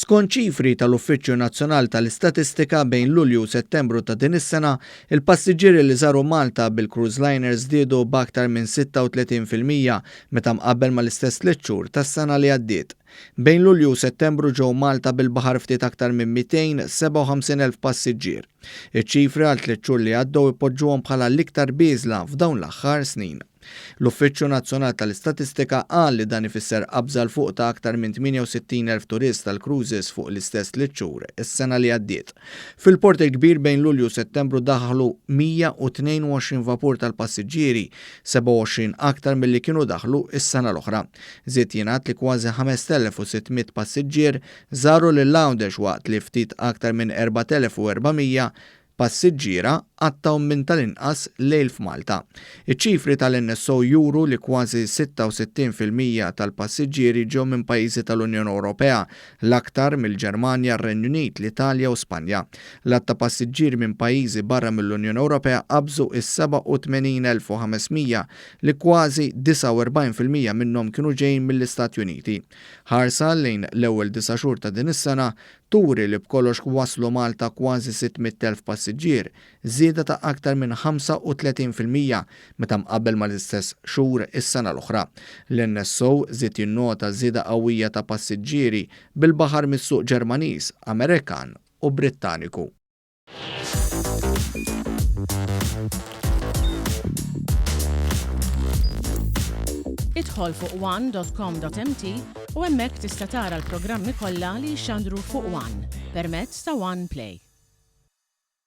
Skont ċifri tal-Uffiċċju Nazzjonal tal-Istatistika bejn Lulju u Settembru ta' din is-sena, il-passiġġieri li żaru Malta bil-cruise liners żdiedu b'aktar minn 36% meta mqabbel mal-istess tliet xhur tas-sena li għaddiet. Bejn Lulju u Settembru ġew Malta bil-baħar ftit aktar minn 257,000 passiġġier. Iċ-ċifri għal tliet xhur li għaddew ipoġġuhom bħala l-iktar bieżla f'dawn l-aħħar snin. L-Uffiċċju Nazzjonal tal-Istatistika qal li dan ifisser qabża 'l fuq ta' aktar minn 68,000 turist tal-cruises fuq l-istess tliet xhur is-sena li għaddiet. Fil-Port il-Kbir bejn Lulju u Settembru daħlu 122 vapur tal-passiġġieri, 27 aktar milli kienu daħlu s-sena l-oħra. Żied jingħad li kważi 5,600 passiġġier żaru lil Għawdex waqt li ftit aktar minn 4,400 passiġġiera qattgħu minn tal-inqas lejl f'Malta. Iċ-ċifri tal-NSO juru li kważi 66% tal-passiġġieri ġew minn pajjiżi tal-Unjoni Ewropea, l-aktar mill-Ġermanja, r-Renju Unit, l-Italja u Spanja. L-għadd ta' passiġġieri minn pajjiżi barra mill-Unjoni Ewropea qabżu s-87,500 li kważi 49% minnhom kienu ġejjin mill-Istati Uniti. Ħarsa lejn l-ewwel disa' xhur ta' din is-sena turi li b'kollox waslu Malta kważi 600,000 passiġġier, żieda ta' aktar minn 35% meta mqabbel mal-istess xhur is-sena l-oħra. L-NSO żied jinnota żieda qawwija ta' passiġġieri bil-baħar mis-suq Ġermaniż, Amerikan u Brittaniku. Idħol fuq one.com.mt u hemmhekk tista' tara l-programmi kollha li jixxandru fuq One permezz ta' One Play.